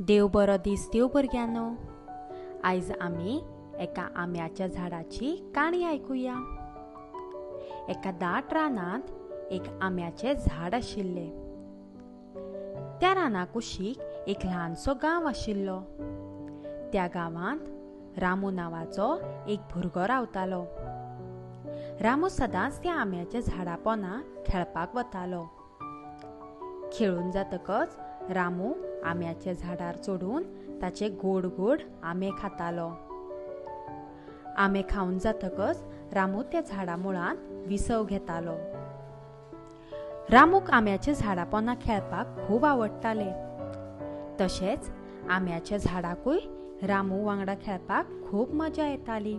देव बरो दीस देव भुरग्यांनो. आयज आमी एका आंब्याच्या झाडाची काणी आयकुया. एका दाट रानांत एक आंब्याचें झाड आशिल्लें. त्या राना कुशीक एक ल्हानसो गांव आशिल्लो. त्या गांवांत रामू नांवाचो एक भुरगो रावतालो. रामू सदांच त्या आंब्याच्या झाडा पोंदा खेळपाक वतालो. खेळून जातकच रामू आंब्याच्या झाडार चडून ताचे गोड गोड आंबे खातालो. आंबे खावन जातकच रामू त्या झाडा मुळांत विसव घेतालो. रामूक आंब्याच्या झाडा पोंदा खेळपाक खूब आवडटाले. तशेंच आंब्याच्या झाडाकूय रामू वांगडा खेळपाक खूब मजा येताली.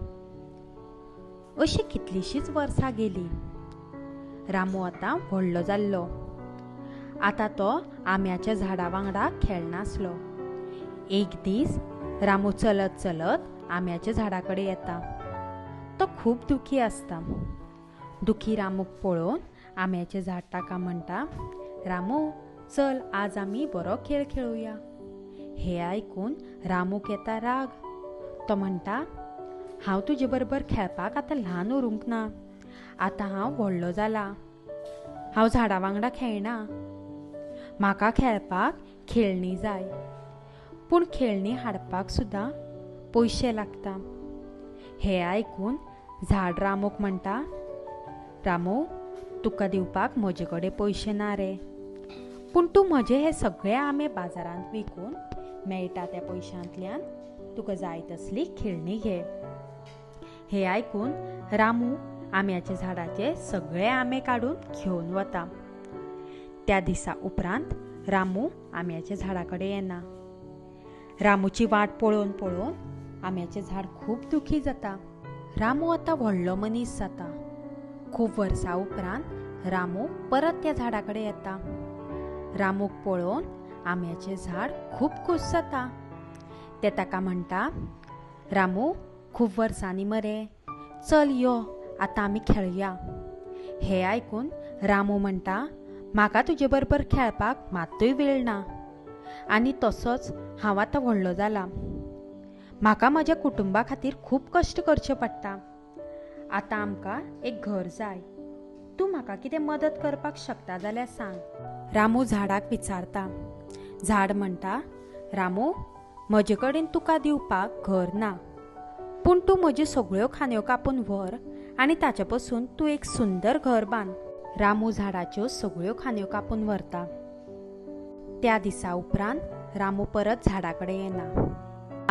अशी कितलीशीच वर्सां गेली. रामू आतां व्हडलो जाल्लो. आतां तो आंब्याच्या झाडा वांगडा खेळनासलो. एक दीस रामू चलत चलत आंब्याच्या झाडा कडेन येता. तो खूब दुखी आसता. दुखी रामूक पळोवन आंब्याचें झाड ताका म्हणटा, रामू चल आज आमी बरो खेळ खेळुया. हे आयकून रामूक येता राग. तो म्हणटा, हांव तुजे बरोबर खेळपाक आतां ल्हान उरूंक ना. आतां हांव व्हडलो जाला. हांव झाडा वांगडा खेळना. म्हाका खेळपाक खेळणी जाय. पूण खेळणी हाडपाक सुद्दां पयशे लागता. हे आयकून झाड रामूक म्हणटा, रामू तुका दिवपाक म्हजे कडेन पयशे ना रे, पूण तूं म्हजे हे सगळे आंबे बाजारांत विकून मेळटा त्या पयशांतल्यान तुका जाय तसली खेळणी घे. हे आयकून रामू आंब्याच्या झाडाचे सगळे आंबे काडून घेवन वता. त्या दिसा उपरांत रामू आंब्याच्या झाडा कडेन येना. रामूची वाट पळोवन पळोवन आंब्याचें झाड खूब दुखी जाता. रामू आतां व्हडलो मनीस जाता. खूब वर्सां उपरांत रामू परत त्या झाडा कडेन येता. रामूक पळोवन आंब्याचें झाड खूब खूश जाता. तें ताका म्हणटा, रामू खूब वर्सांनी मरे, चल यो आतां आमी खेळया. हें आयकून रामू म्हणटा, म्हाका तुजे बरोबर खेळपाक मात्तूय वेळ ना आनी तसोच हांव आतां व्हडलो जाला. म्हाका म्हज्या कुटुंबा खातीर खूब कश्ट करचे पडटा. आतां आमकां एक घर जाय. तूं म्हाका कितें मदत करपाक शकता जाल्यार सांग. रामू झाडाक विचारता. झाड म्हणटा, रामू म्हजे कडेन तुका दिवपाक घर ना, पूण तूं म्हज्यो सगळ्यो खांदयो कापून व्हर आनी ताचे पसून तूं एक सुंदर घर बांद. रामू झाडाच्यो सगळ्यो खांदयो कापून व्हरता. त्या दिसा उपरांत रामू परत झाडा कडेन येना.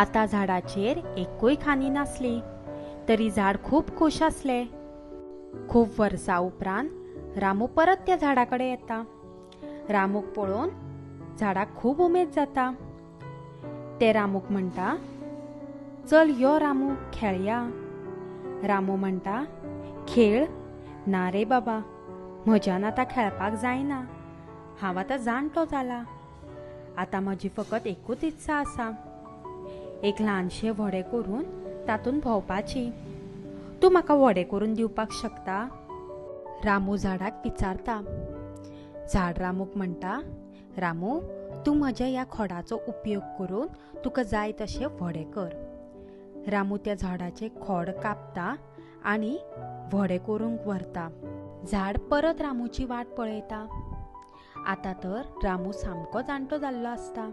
आतां झाडाचेर एकूय खांदी नासली तरी झाड खूब खूश आसलें. खूब वर्सां उपरांत रामू परत त्या झाडा कडेन येता. रामूक पळोवन झाडाक खूब उमेद जाता. ते रामूक म्हणटा, चल यो रामू खेळया. रामू म्हणटा, खेळ ना रे बाबा, म्हज्यान आतां खेळपाक जायना. हांव आतां जाणटो जाला. आतां म्हजी फकत एकूच इत्सा आसा, एक ल्हानशें व्हडें करून तातूंत भोंवपाची. तूं म्हाका व्हडें करून दिवपाक शकता? रामू झाडाक विचारता. झाड रामूक म्हणटा, रामू तूं म्हज्या ह्या खोडाचो उपयोग करून तुका जाय तशें व्हडें कर. रामू त्या झाडाचें खोड कापता आनी व्हडें करूंक व्हरता. झाड परत रामूची वाट पळयता. आतां तर रामू सामको जाणटो जाल्लो आसता.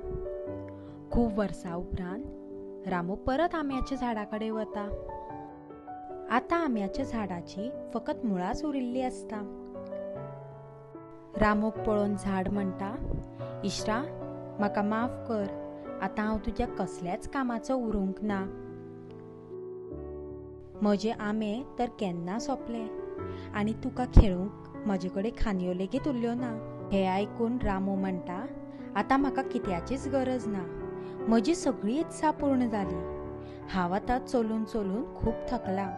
खूब वर्सां उपरांत रामू परत आंब्याच्या झाडा कडेन वता. आतां आंब्याच्या झाडाची फकत मुळांच उरिल्ली आसता. रामूक पळोवन झाड म्हणटा, इश्टा म्हाका माफ कर, आतां हांव तुज्या कसल्याच कामाचो उरूंक ना. म्हजे आंबे तर केन्ना सोंपले आनी तुका खेळूंक म्हजे कडेन खांदयो लेगीत उरल्यो ना. हें आयकून रामू म्हणटा, आतां म्हाका कित्याचीच गरज ना. म्हजी सगळी इत्सा पूर्ण जाली. हांव आतां चलून चलून खूब थकला.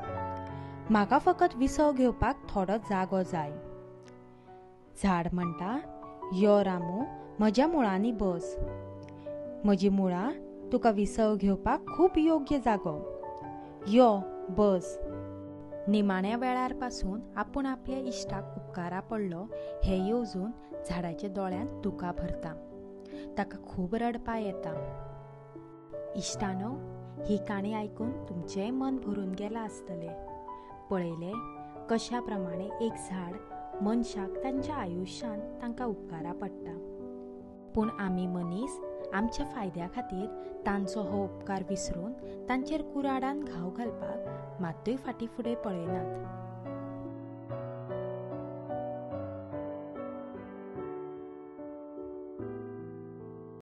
म्हाका फकत विसव घेवपाक थोडो जागो जाय. झाड म्हणटा, यो रामू म्हज्या मुळांनी बस. म्हजी मुळां तुका विसव घेवपाक खूब योग्य जागो. यो बस. निमाण्या वेळार पासून आपूण आपल्या इश्टाक उपकारा पडलो हें येवजून झाडाच्या दोळ्यांत दुकां भरता. ताका खूब रडपा येता. इश्टानो, ही काणी आयकून तुमचेंय मन भरून गेलां आसतलें. पळयलें कशा प्रमाणे एक झाड मनशाक तांच्या आयुश्यांत तांकां उपकारा पडटा. पूण आमी मनीस आमच्या फायद्या खातीर तांचो हो उपकार विसरून तांचेर कुराडान घाव घालपाक मात्तूय फाटीं फुडें पळयनात.